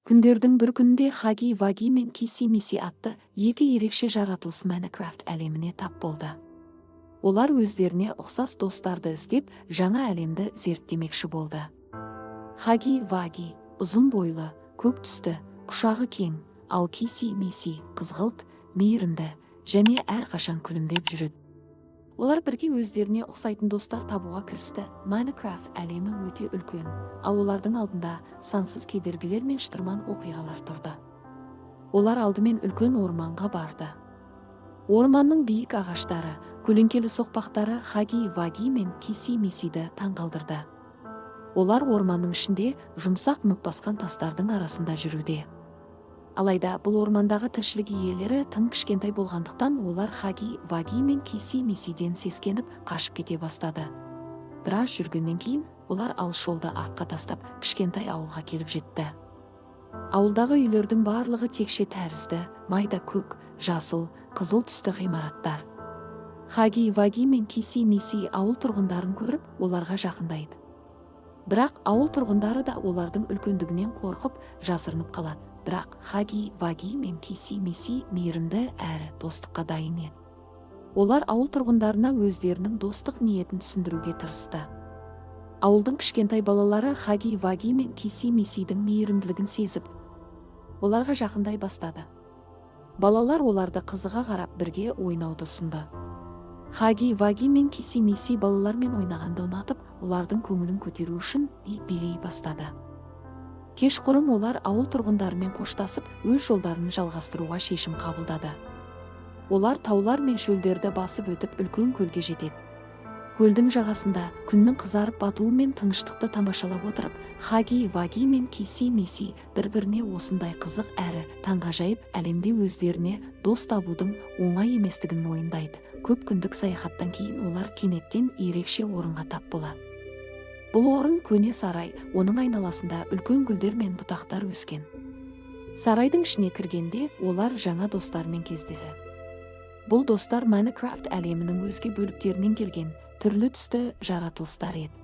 Күндердің бір күнінде Хаги Ваги мен Кисси Мисси атты екі ерекше жаратылыс Майнкрафт әлеміне тап болды. Олар өздеріне ұқсас достарды іздеп, жаңа әлемді зерттемекші болды. Хаги Ваги ұзын бойлы, көк түсті, құшағы кең, ал Кисси Мисси қызғылт, мейірімді және әрқашан күлімдеп жүреді. Олар бірге өздеріне ұқсайтын достар табуға кірісті. Майнкрафт әлемі өте үлкен, ал олардың алдында сансыз кедергілер мен шытырман оқиғалар тұрды. Олар алдымен үлкен орманға барды. Орманның биік ағаштары, көлеңкелі соқпақтары Хаги Ваги мен Кисси Миссиді таңғалдырды. Олар орманның ішінде жұмсақ мүк басқан тастардың арасында жүруде. Алайда бұл ормандағы тіршілік иелері тым кішкентай болғандықтан, олар Хаги Ваги мен Кисси Миссиден сескеніп, қашып кете бастады. Біраз жүргеннен кейін олар алыс жолды артқа тастап, кішкентай ауылға келіп жетті. Ауылдағы үйлердің барлығы текше тәрізді, майда көк, жасыл, қызыл түсті ғимараттар. Хаги Ваги мен Кисси Мисси ауыл тұрғындарын көріп, оларға жақындайды. Бірақ ауыл тұрғындары да олардың үлкендігінен қорқып, жасырынып қалады. Бірақ Хаги Ваги мен Кисси Мисси мейірімді әрі достыққа дайын еді. Олар ауыл тұрғындарына өздерінің достық ниетін түсіндіруге тырысты. Ауылдың кішкентай балалары Хаги Ваги мен Кисси Миссидің мейірімділігін сезіп, оларға жақындай бастады. Балалар оларды қызыға қарап, бірге ойнауды ұсынды. Хаги Ваги мен Кисси Мисси балалармен ойнағанды ұнатып, олардың көңілін көтеру үшін би билей бастады. Кешқұрым олар ауыл тұрғындарымен қоштасып, өз жолдарын жалғастыруға шешім қабылдады. Олар таулар мен шөлдерді басып өтіп, үлкен көлге жетеді. Көлдің жағасында күннің қызарып батуы мен тыныштықты тамашалап отырып, Хаги Ваги мен Кисси Мисси бір-біріне осындай қызық әрі таңғажайып әлемде өздеріне дос табудың оңай еместігін мойындайды. Көп күндік саяхаттан кейін олар кенеттен ерекше орынға тап болады. Бұл орын көне сарай, оның айналасында үлкен гүлдер мен бұтақтар өскен. Сарайдың ішіне кіргенде олар жаңа достармен кездесті. Бұл достар Майнкрафт әлемінің өзге бөліктерінен келген түрлі түсті жаратылыстар еді.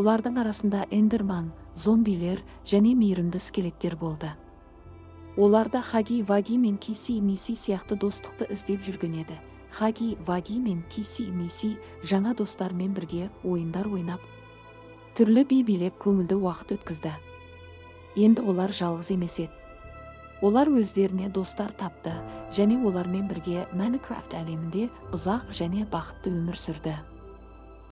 Олардың арасында эндерман, зомбилер және мейірімді скелеттер болды. Олар да Хаги Ваги мен Кисси Мисси сияқты достықты іздеп жүрген еді. Хаги Ваги мен Кисси Мисси жаңа достарымен бірге ойындар ойнап, түрлі би билеп, көңілді уақыт өткізді. Енді олар жалғыз емес еді. Олар өздеріне достар тапты және олармен бірге Майнкрафт әлемінде ұзақ және бақытты өмір сүрді.